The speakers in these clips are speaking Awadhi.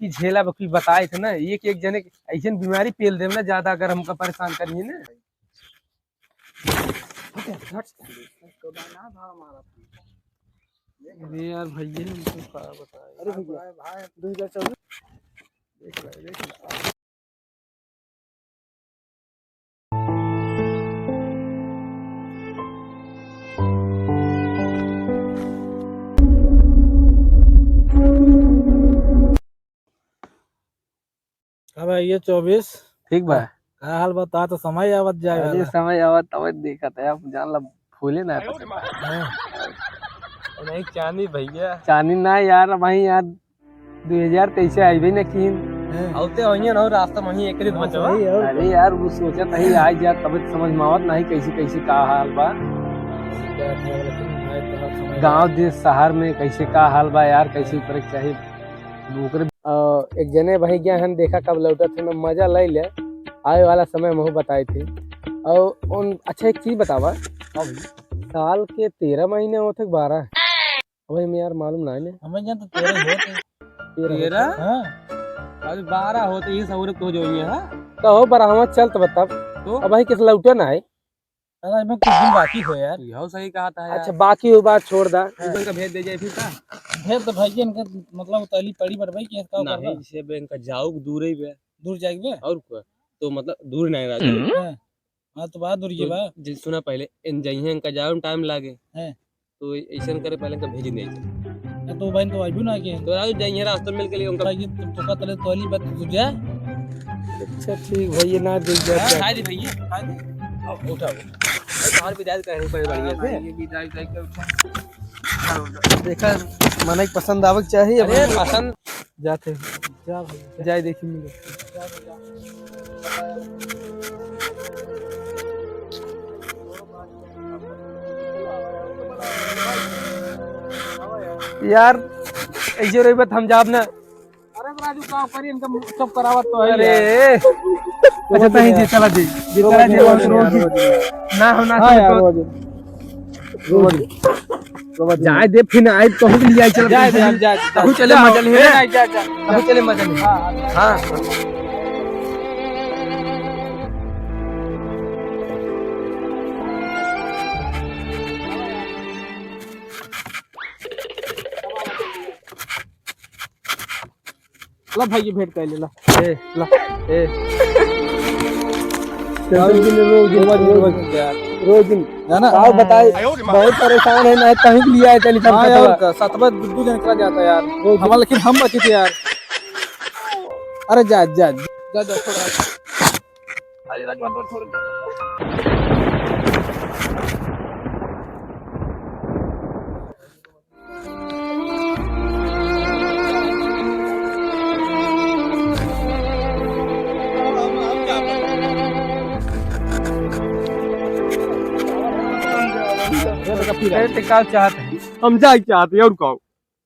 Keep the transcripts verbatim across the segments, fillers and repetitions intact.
कि झेला बकी बताए थे ना, एक एक जने के ऐसन बीमारी पेल देब ना ज्यादा, अगर हमका परेशान करिए ना। अरे यार भैया, हमको का बताए। अरे भैया, भाई, दो हजार चौबीस। देख ले, देख ले। का भाई, ये चौबीस? ठीक बा। का हाल बा? तो समय आवत जाए अरे, वाला। समय आवत, आवत देखत है, आप जान ला, फूले ना पकड़। हाँ। नहीं, चांदी भैया। चांदी ना यार, भाई यार, दो हजार तेईस से आइबे न कीन। हैं। औते होइहन और रास्ता में ही एक दिन हाँ, बचवा। सही है, और अरे यार, वो सोचत ही आई जा, तब समझ में आवत नहीं कैसे, कैसे का हाल बा। क्या था, लेकिन भाई, तो हर समय गाँव देश शहर में कैसे का हाल बा यार, कैसे करे के चाही। ओकरे, अ, एक जने भाई गया हन, देखा कब लौटत हन, मजा ले ले, आवे वाला समय महू बताए थे। और उन, अच्छा, एक चीज बतावा, हाँ भैया। साल के तेरह महीने होते कि बारह? अबे हमें यार मालूम ना है ने। हमें जान तो तेरह ही होते। तेरह तेरह? होते? हाँ। अभी बारह होते ही सौरभ तो जो ये, हाँ? तो हो बरहवा चल तो बता। तो? अब भाई किस लौटे ना है? अरे, अबे कुछ दिन बाकी हो यार। यहो सही कहा था यार। अच्छा, बाकी हो बात छोड़ दा। हाँ। इनका भेज दे जाए फिर का? भेज दो भाई, इनका मतलब तली पड़ी बड़ भाई कि इसका नहीं, करबा? जैसे अब इनका जाओ दूर ही बे। दूर जाएगी बे? और क्या? तो मतलब दूर नहीं रहा। हाँ। हाँ, तो बात दूर ये तो बा। जे सुना पहले, इन जइहे इनका जाओ में टाइम लागे। हैं। तो ऐसन करे पहले इनका भेज दे। ना तो भाई तो अभी ना के। तो राजू जइहे रास्ता मिल के लिए उनका। भाई, ये तो, तो का तले तोली बात तू जा। अच्छा, ठीक भैया, ना दे जा। हाँ, खा ली भैया, खा ली। अब उठा, उठा। अरे, बाहर विदाई करेंगे पहले बढ़िया से। हाँ, ये विदाई करके उठा। देखा, मनई के पसंद आवे के चाही, अब अरे, पसंद जाते हैं। जा भाई, जा। जाए देखी मिले। यार, ऐसे रही बात हम जाब ना। अरे राजू, का करी, इनका सब करावत तो है अरे। यार। अच्छा, तहीं जे, चला जे, जे चला जे, रोज, रोज, रोज। ना हो, ना हाँ हो, यार, तो रोज। रोज। रोज। जाए दे, फिर आए, कहूँ के लिए आए, चल, जाए दे, जाए दे, कहूँ चले, जा, मजा ले, ए, ना, जा, जा, कहूँ चले, मजा ले। हाँ, हाँ। हाँ। ला भाई, ये भेंट कर ले, ला। ए, ला, ए। रोज दिन, रोज दिन, रोज दिन, रोज दिन। रोज दिन। है ना? आओ बताए, बहुत परेशान है, ना कहीं के लिए आए, चल, चल, हाँ यार, चल। का सतवा दू, दू जन करा जाता यार। रोज दिन। हमारा लेकिन हम बचे थे यार। अरे जा, जा, जा, जा, थोड़ा। अरे राजू, छोड़। अरे, ते का चाहत है? हम जाए चाहत है, और का?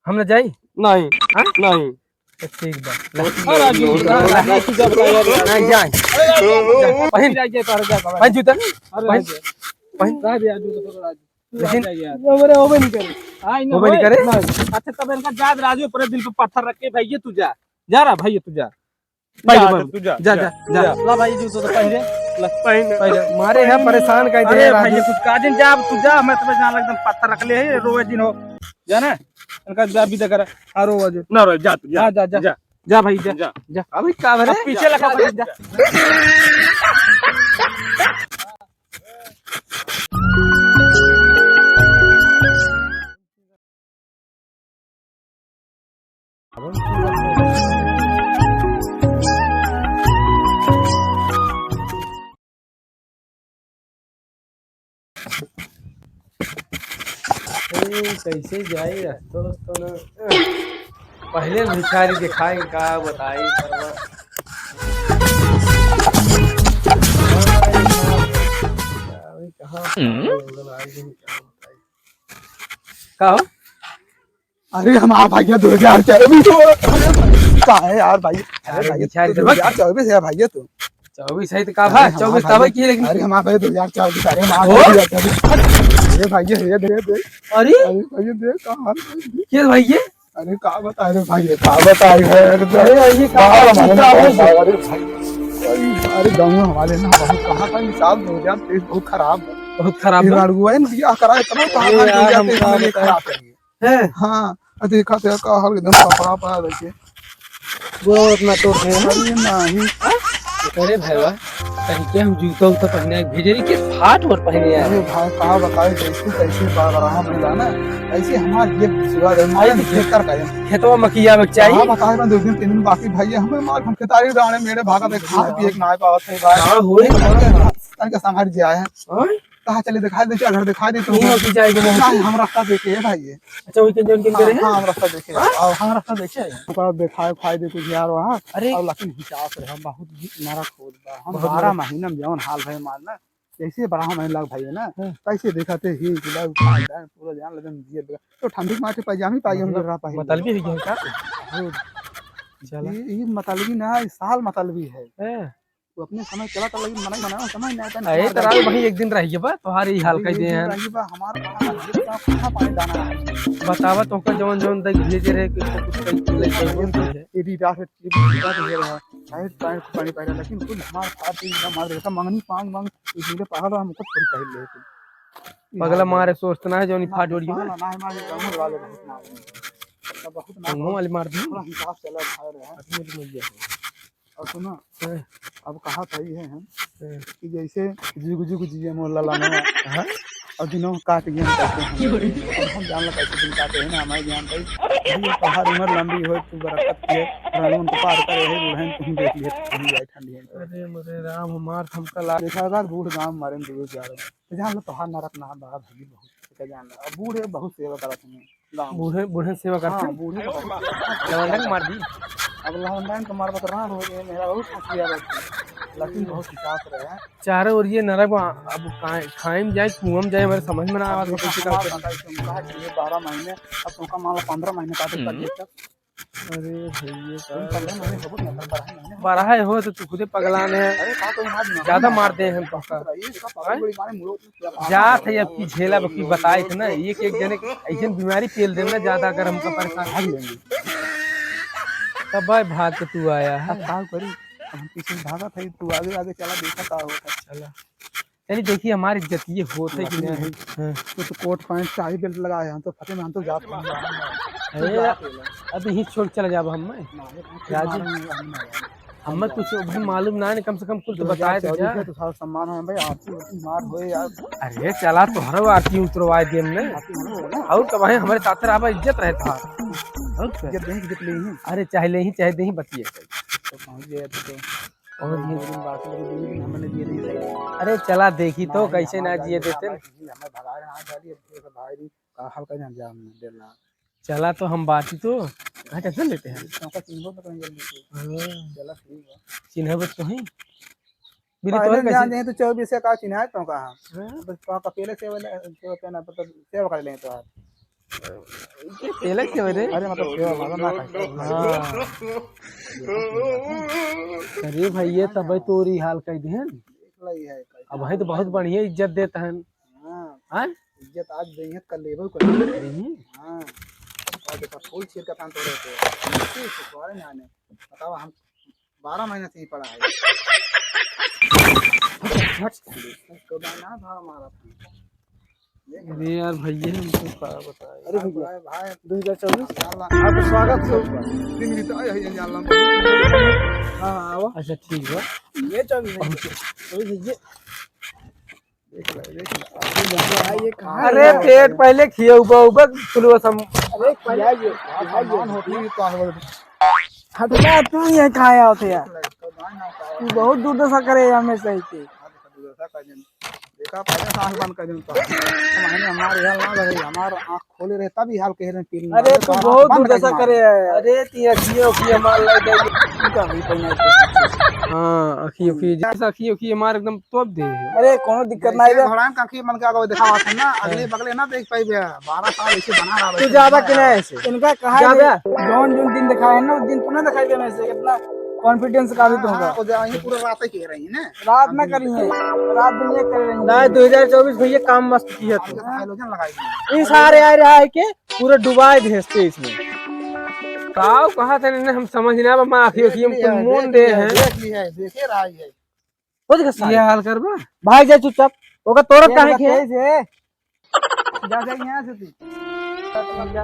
हम ना जाई? नहीं। हाँ? नहीं। तो ठीक बा। अरे राजू, राजू, तू जा, बता यार। नहीं जाए। अरे राजू, पहन। जा, जा, जा, जा, पहन जूता। अरे पहन। राजू। पहन। राजू, राजू, राजू। लेकिन हमारे होबे नहीं करे। हाँ, इन्हें होबे नहीं होए। करे? नहीं। अच्छा, तब इनका जात राजू, पूरे दिल पे पत्थर रख के, भैया तू जा, जा रहा भैया तू जा। जा, भाई, तू जा, जा, जा, जा, जा। जा। ला भाई, जूता तो पहन ले। ला, पहन। पहन ले। मारे यहाँ परेशान कर दे अरे रहे भैया, राजू। कुछ काजिन जा, अब तू जा, मैं तुम्हें जान एकदम पत्थर रख ले है, रोए दिन हो, जाना? इनका जा विदा करा, आ रोए दिन। ना रोए, जा तू, जा। जा, जा, जा। जा। जा भाई, जा, जा। जा। अभी का भरे? अब पीछे लगा जा, भाई, जा। जा। ए, कैसे जाई रस्तो, रस्तो ना। पहले भिखारी दिखाए का बताई, परवा। अरे, कहाँ पागल हो गल, आज दिन क्या बताई। का हो? अरे हमार भैया दो हजार चौबीस हो। का है यार भाई? अरे अरे भैया, विचार तू करो। दो हजार चौबीस है भैया तू। चौबीस है तो का अरे भा? हमार चौबीस तब भैया, की लेकिन अरे हमार भैया दो हजार चौबीस, अरे हमार ओ? भैया दो हजार चौबीस। अरे भैया, ये दे, दे। अरे? अरे भैया दे, का हाल है? के भैया? अरे का बताए रे भाई, ये का बताए रे? अरे, ये का बाहर बताए? हमारे ना, अरे भाई, अरे, अरे गाँव में हमारे ना बहुत, कहाँ का हिसाब हो गया, पेट बहुत खराब है। बहुत खराब ये है? लड़ुआ है ना, बियाह करा, इतना अरे कहाँ यार, जाते हम हैं, का ये बताएं? खराब है। हैं? हाँ, अरे देखा तो का हाल, एकदम कपड़ा पड़ा देखे। वो अपना तो है। अरे नहीं। अरे भाईवा, कहीं के हम जूता उता पहने भेजे रही कि फाट और पहने आए। अरे भाई, का बताए, जैसे तैसे बागराहा में जाना, ऐसे हमार ये सुबह है, मारे अरे खेत कर का है। खेतवा मकिया में चाहिए। का बताए, मैं दो दिन, तीन दिन बाकी भाई, हमें मार, हम खेतारी डाले, मेरे भागा में खाए पिए के ना पावत है भाई। हाँ, होई। तनिका संभाल जाए है। हाँ? कहाँ चले, दिखाई दे, क्या घर दिखाई दे तुमको? नहीं, अभी जाएगा, नहीं। नहीं, हम रास्ता देखे है भाई ये। अच्छा, वही के जौन के हाँ, करे हैं? हाँ, हम रास्ता देखे हैं। हाँ? और हम रास्ता देखे हैं। ओकरा देखाए, खाए दे कुछ यार वहाँ। अरे। और लेकिन हिसाब से हम बहुत भी नरक होत बा। हम बहुत बारह नरक। महीना में जौन हाल भय मार ना, जैसे बारह महीना लग भाई है ना, हाँ। तैसे देखते ही पूरा, पूरा जान लगन दिए बा। तो ठंडी के मारे पैजामा ही पाई हम मत-, रहा पाई। मतलबी हो गया का? बहुत। चला। ये, ये मतलबी ना, ये साल मतलबी है। हाँ। तू अपने समय चला था, लेकिन मना ही मना, समझ नहीं आता, अरे, निकाल तो रात डाल। भाई एक दिन रह गया बा, तोहार ही हाल एक कर दे दिन हैं। रह गया बा, हमार कहाँ, कहाँ पानी दाना है? बतावा, तोका जौन जौन देख भेजे रहे, कुछ तो कुछ कहीं ले जाए, कौन चीज है? ये भी डांस है, ये भी डांस है, टाइट, टाइट पानी पानी, लेकिन कुछ हमार साथ ही ना मार देता, मंगनी पांग मांग, इस लिए पहाड़ हम कुछ थोड़ी पहले लेते। पगला मारे सोचता ना है, जौन ना, फाट उड़ गया। ना, ना, हमारे गाँव वाले बहुत मार रहे हैं। तो बहुत मार, गाँव वाले मार दी। थोड़ा हिसाब से अलग खा रहे हैं। अपने तो मिल गया। और सुनो, हाँ। अब कहा था ये है हाँ। कि जैसे जुग जुग जिए मोर लाला ने, हाँ। और दिनों काट गए हम कैसे हैं। अब हम जान लो कैसे दिन काटे हैं ना, हमारे ज्ञान भाई। भाई, तोहार उम्र लंबी हो, तू बरकत किए, रानी उनको पार करे, यही बूढ़े हैं, तुम देख लिए, तुम जाए ठंडी है। अरे मोरे राम, हमार थमका ला। देखा अगर बूढ़ गाँव मारे में दो हजार में, तो जान लो तोहार नरक ना बा, भाई बहुत, तो जान लो। अब बूढ़े बहुत सेवा करत हैं। गाँव। बूढ़े, बूढ़े सेवा करते हाँ, हैं? बूढ़े तो बहुत लवंडा के मार दी। अब लवंडा के मार बता रहा हूँ, ये मेरा बहुत फंस गया बस। लेकिन बहुत हिसाब से रहे। चारों ओर ये नरक बा, अब खाए, खाए में जाए, कुआं में जाए, हमारे समझ में ना आवा, तो कैसे हमारा करते हैं? पता है, तुम कहा कि ये बारह महीने, अब तुमका मान लो पंद्रह महीने काटे हम्म। पड़िए तब। अरे भैया, तुम पंद्रह महीने हो, ना, बारह महीने। बारह है हो तो तू खुदे पगलान है। अरे का तो हाथ में ज्यादा मार दे हम तुमका। ये इसका पागल हैं? गोली मारे मुड़ो। जात है अब की झेला बकी बताए थे ना, एक एक जने ऐसन बीमारी पेल देना ज्यादा अगर हमका परेशान कर लेंगे। तब भाई भाग के तू आया है। अब का करी? हम पीछे भागत है, तू आगे आगे चला, देखा का होता है। चला। चली देखी हमारी इज्जत ये होत है कि नहीं? हाँ। तो, तो कोट पैंट टाई बेल्ट लगाए हैं, हम तो फटे में हम तो जात नहीं। अरे, अब यहीं छोड़ चला जाब हम मैं। ना, ये हम राजू। मारेंगे, हम ना जाएंगे। हमें कुछ भाई मालूम ना है, कम से कम कुछ तो बताए तो दो हजार चौबीस जा। है तो सारा सम्मान है भाई, आरती उरती मार होए यार। अरे चला तोहरो आरती उतरवाए देम ने। आरती मार होए ना। और कब है हमारे साथ रहा इज्जत रहता। और क्या? इज्जत नहीं, इज्जत नहीं है। अरे चाहे ले ही, चाहे दे ही बतिए। तो पहुँच गए तो, और और ये दो दिन बाकी लगे, दो दिन हमने दिए नहीं सही। अरे चला देखी तो नहीं, कैसे हमारे ना जिए गाड़ी देते। हमें भगाए ना गाड़ी, अब ये सब भाई भी का हल्का जान जाम में डेढ़ लाख। चला तो हम बाटी तो, कहाँ टेंशन लेते हैं? चौका चिन्हबो तो कहीं जल्दी से। हाँ। चला ठीक है। चिन्हबो तो ही। बिना पहले तोहर जान कैसे? जाए तो चौबीस से का चिन्हाए तो कहाँ? हाँ। बस तो आपका पहले से वाला, से होता है ना, मतलब सेवा कर लें तो आप। ये पहले से हो रे? अरे मतलब सेवा वाला ना करता। हाँ। अरे भाई ये तब तोरी हाल कह दिहन। देख लो ये है, अब भाई तो बहुत बढ़िया इज्जत देता है। हाँ। हाँ? इज्जत आज देंगे, कल लेबो कर। देंगे? हाँ। और देखा, फूल चीर का थान तोड़े थे। ठीक है, तुम्हारे में आने। बताओ, हम बारह महीने से ही पड़ा है। हट, हट, हट। तो मैं ना भाव मारा था। अरे यार, भैया, हमको का बताए? अरे भैया, भाई, भाई। दो हजार चौबीस? आपका स्वागत है। दिन बीता है, ये जान लो। हाँ, हाँ, आओ। अच्छा, ठीक है। ये चौबीस है। चौबीस है, ये। देख ले, देख ले। अरे, ये कहाँ अरे, है? पेट पहले खिया, उबा, उबा, तुलवा सम- अरे, खिया ये, खिया ये। सामान होती है, तो आने वाले हटना, तू ये कहाँ आया होते यार? देख ले, तो भाई ना, तू बहुत दुर्दशा करे हमेशा ही के। हाँ, देखा, दुर्दशा कर देन। देखा, पहले साल बंद कर देन तो। हमारे, हमारे हाल ना रहे, हमार आँख खोले रहे, तब ही हाल कह रहे हैं, पीली अरे, मार, तू तो बहुत बंद कर दुर्दशा देन। करे है। अरे, ती अखिए, अखिए मार लाई दे। तू का भाई पहले तो हाँ, अखी, अखी, जैसे अखी, अखी मार एकदम तोप दे। अरे, कोनो दिक्कत ना है। भगवान का आँखी मन के आगे दिखावा था ना, अगले बगले ना देख पाइबे। बारह साल ऐसे बना रहा तू है। ज्यादा कि नहीं ऐसे? इनका कहा ज्यादा? जौन, जौन दिन दिखाए है ना, उस दिन तू ना दिखाई देना ऐसे। इतना confidence का भी तो होगा। हाँ, वो जो यहीं पूरा रात ही कह रही है ना। रात ना करी है, रात दिन ये कर रही है। नहीं, दो हजार चौबीस भैया काम मस्त किया तू। Halogen लगाई थी। ये सारे आ रहा है कि पूरा डुबाए भेजते इसमें। ताऊ कहा थे ने, हम समझ ना बा, माँ आँखी, आँखी में कुल मून दे हैं। देख ली है, देखे रहा है। हो देखा ये सारे। हाल करबा? भाई जा चुपचाप। ओका तोरत काहे के? जा, जा, यहाँ से तू। जा, जा, जा।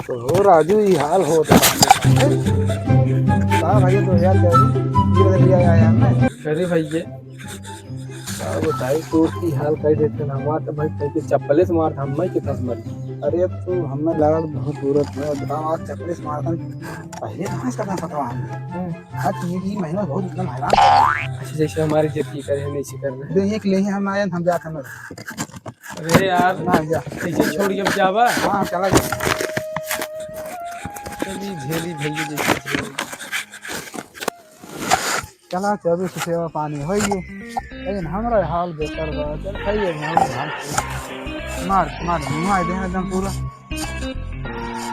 तो हो राजू, ई हाल होत बा। का भैया, दो हजार तेईस, ई वाला लिया आया है ना? अरे भैया, का बताई, तू की हाल कर देते ना, हमार तो भाई कह के चप्पले से मार, हम मैं कितना मर। अरे, तू हमें लगा बहुत दूर में, बताओ, आज चप्पले से मार, पहले कहाँ से करना पता हमें? हाँ, तो ये, ये महीना बहुत एकदम हैरान। अच्छा, जैसे हमारी इज्जत की करे, नहीं सी करना। दे, एक ले ही हम आए, हम जाते हैं। अरे यार, ना जा। ऐसे छोड़ के अब जाबा? हाँ, चला जा। चली झेली भैया जैसे झेली। चला, चौबीस सेवा पानी होइए। लेकिन हमरा हाल बेकार बा। चल, खाइए, हम भाग के। मार, मार, घुमाए दे एकदम पूरा।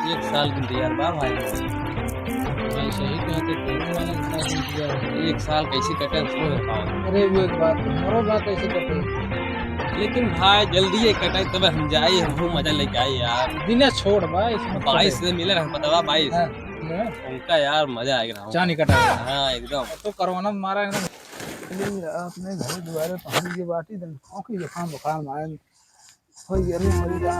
एक साल के इंतजार बा भाई। भाई सही कहते, कोरोना वाला के साथ इंतजार है। एक साल कैसे कटे, हम समझ पाओ। अरे वो एक बात, हमारो बात कैसे कटे? लेकिन भाई जल्दी ही कटे, तब हम जाए, हम मजा लेके आए यार। बिना छोड़ भाई, इसमें बाईस से मिले रहे, पता बा बाईस? हाँ, हाँ। उनका यार मजा आएगा। चानी कटा। हाँ एकदम। तो कोरोना मारा एकदम। अपने घर दुआरे पहुँच गए बाटी, दिन खोंखी जुकाम बुखार मारे। हो गया रे, मर गया।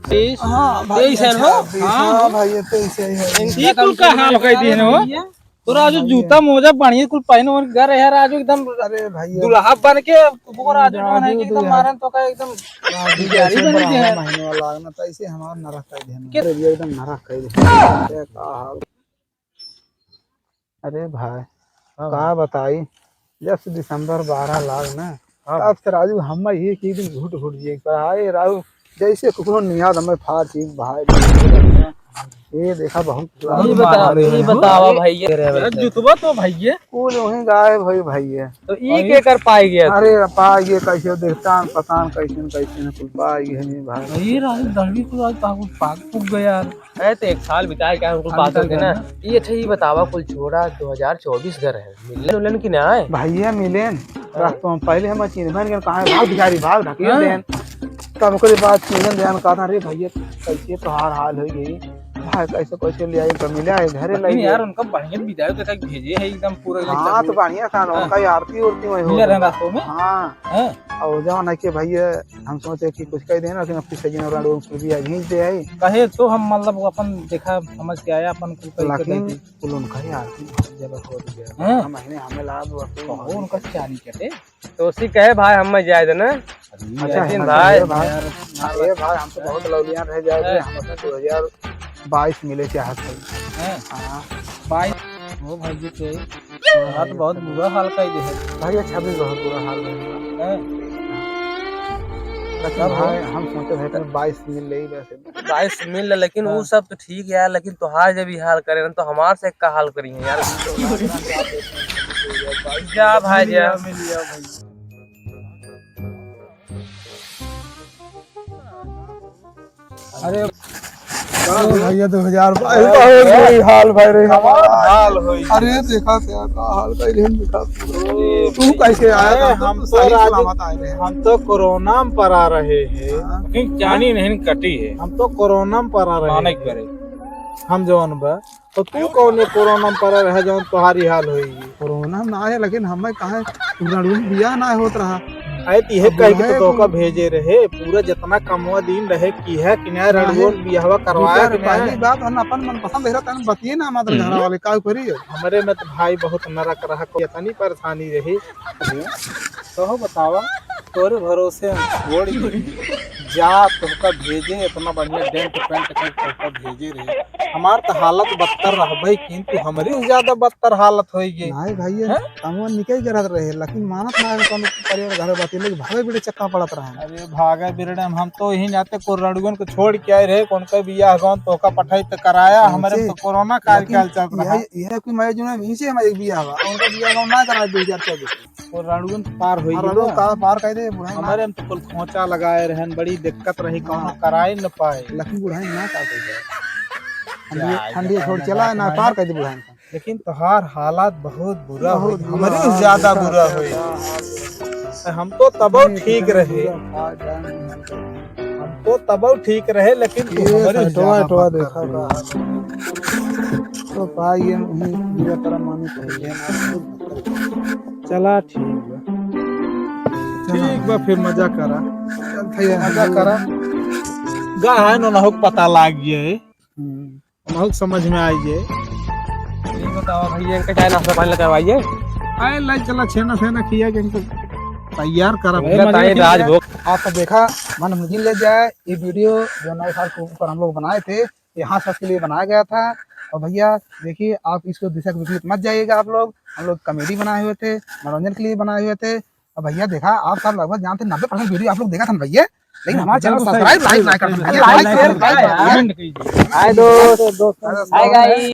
तेईस? हाँ, भाई, तेईस है अच्छा, हो? तेईस, हाँ, हाँ, हो। भाई, ये तेईस है, है। इनका ये कुल का हाल कर दिए हो? भैया। तो राजू हाँ, जूता भैया। मोजा बढ़िया कुल पहने और घर है राजू एकदम अरे भैया। दुल्हा बन के वो राजू राजू जो है कि एकदम दुल्हा। मारन तो का एकदम राजू बिहारी जैसे बने के बारह है। महीने वाला आग ना, तो ऐसे हमारा नरक कर दिया। क्या? अरे भैया, एकदम नरक कर दिया। क्या का हाल? अरे भाई, हाँ का भाई। बताई, जब से दिसंबर बारह लाग ना, हाँ तब भाई। से राजू हम एक ही दिन घुट घुट जिए। पर हाय राजू, जैसे कुकुर नियाद हमें फाड़ चीज भाई। ये देखा बहुत ई बहुत बता, मार ई रहे हैं। बतावा भैया। यार, जुतवा तो भैया। कुल वहीं गायब भई भैया। तो ई के कर पाए गया? अरे पाए गए कैसे देखता, पता न कैसे न कैसे न कुल पाए गए हैं भाई। ये राजू दलवी को आज पागल पाग फूक गया यार। अरे तो एक साल बिताए क्या, हम कुल पास होते ना। ये अच्छा, ये बतावा, कुल छोड़ा, दो हज़ार चउबीस घर है, मिलन उलन की ना आए? भैया मिलेन, हाँ। रास्ता में पहले हम चिन्हबन के कहाँ, भाग भिखारी, भाग, ढकेल हाँ। देन। तब ओकरे बाद चिन्हन देन, कहता, "अरे भैया, कैसे तोहार हाल हो गई? भाई, कैसे, कैसे ले आई, तो मिले आए, घरे लेकिन ले यार, गए।" उनका बढ़िया विदाई तो तक भेजे है, एकदम पूरा हाँ, एकदम तो बढ़िया था ना, हाँ। उनका आरती उरती वही मिले हो रहे गया। रास्तों में? हाँ। हाँ। और जौन है कि भैया, हम सोचे कि कुछ कह देना, लेकिन अब किसी जन और लोग फिर भी यहीं से आई। कहे तो हम मतलब वो अपन देखा समझ के आया, अपन कुछ कह के लेकिन दे दी। कुल उनका ही आरती बहुत ज्यादा हो गया। हाँ। हम महीने हमें लाभ हुआ, कोई कहो उनका चारी कटे। तो उसी कहे भाई हम मैं जाए देना। अरे अच्छा, लेकिन हम भाई, ये भाई, यार, ये भाई, हम तो बहुत लौलिया रह जाए थे, हाँ। हम अपने दो हज़ार बाईस मिले चाहत है। हाँ। हाँ। बाईस, वो भाई जी के हाँ, तो बहुत बुरा हाल कर दे है। भैया, छब्बीस बहुत बुरा हाल है। हैं? लेकिन सब भाई, हो। हम सोचे थे कि बाईस मिल ले ही बस। बाईस मिल ले, लेकिन हाँ। वो सब तो ठीक है यार, लेकिन तोहार जब ये हाल करे ना, तो हमार से का हाल करी है यार? जा भाई, जा। मिल लिया भाई। अरे, अरे भैया, दो हज़ार बाईस अरे, बहुत बुरी हाल भाई रे। हमार हाल होई। अरे, देखा क्या का हाल का इधर देखा। अरे, तू कैसे आया अरे, था? हम तू तो सही राजू, सलामत आए रहे। हम तो कोरोना में परा रहे हैं, हाँ। लेकिन चानी नहीं कटी है। हम तो कोरोना में परा रहे मानिक हैं। करे। हम जौन बा, तो तू कौन ये कोरोना में परा रहे जौन तोहारी हाल होई? कोरोना ना आए, लेकिन हमें कहा रणवीर बियाह ना होत रहा। अरे, तो ये अब कह के बुलाए तो तोका कौन? भेजे रहे, पूरा जितना कमवा दिन रहे, की है कि नहीं, काहे? रणवीर बियाहवा करवाया यार, कि नहीं? पहली बात, हम अपन मनपसंद रहा, तन बतिये ना, हमारे हम्म। घर वाले, का करी? हमरे में तो भाई बहुत नरक रहा, कोई इतनी परेशानी रही। तो बतावा, तोरे भरोसे हम छोड़ के जा, तोहका भेजे, इतना बढ़िया डेंट पेंट कर तोहका भेजे रहे। हमार तो हालत बदतर रहबे, किंतु हमरी से ज्यादा बदतर हालत होई गई। नहीं भैया, हैं? कमवा निकल के रहत रहे, लेकिन मानत ना है, कौन परिवार घर बात, लेकिन भागे बिड़े चक्का पड़त रहे। अरे भागे बिरड़े, हम तो यही नाते कोरड़ुअन को छोड़ के आए रहे, कौन का बियाह गौन तोहका पठाई तो कराया, हमरे में तो कोरोना काल लेकिन काल चलत रहा। यह, यह कोई मैं जो ना, यहीं से हमारे बियाह हुआ, उनका बियाह गौन ना करा दो हज़ार चउबीस में। और राड़ुअन तो पार होई हाँ, गई राड़ुअन ना। का पार कर दे, बुढ़ाई ना। हमारे में तो कुल खोंचा लगाए रहन, बड़ी दिक्कत रही, हाँ। कौनो कराए न पाए। लेकिन बुढ़ाई ना का कर दे। ठंडी, क्या ठंडी है, छोड़ खाना चला बात ना, ना पार है। कर दे बुढ़ाई का। लेकिन तोहार हालात बहुत बुरा होई, बहुत बुरा हमरे हाल ज्यादा होता बुरा है। होई। हम तो तबो ठीक रहे, हम तो तबो ठीक रहे, लेकिन तू ये हमरे फोटोवा, ज्यादा फोटोवा बदतर देखा होई। बा। तो भाई, ये नहीं, ये तरह मानी चाहिए। चला, ठीक बा। ठीक बा, फिर मजा करा। चल, भैया, मजा करा। गा है, नोनहुक पता लाग गया है। हम्म। बहुत समझ में आई जे। ये बताओ भैया, इनका चाय नाश्ता पानी लेकर आइए। आए लाई चला छेना फेना किया के इनको तैयार करा। भैया, बताइए राजभोग। आप तो देखा, मन मुझे ले जाए, ये वीडियो जो नए साल के ऊपर हम लोग बनाए थे, ये हंस हंस के लिए बनाया गया था। और भैया देखिए, आप इसको दिशा के विपरीत मत जाइएगा आप लोग। हम लोग कॉमेडी बनाए हुए थे, मनोरंजन के लिए बनाए हुए थे। और भैया देखा, आप सब लगभग जानते नब्बे परसेंट वीडियो आप लोग देखा था ना भैया, लेकिन हमारा चैनल सब्सक्राइब, लाइक, लाइक कर दीजिए। लाइक, लाइक, लाइक, लाइक, लाइक। कमेंट कीजिए। हाय दोस्त, हाय गाइस।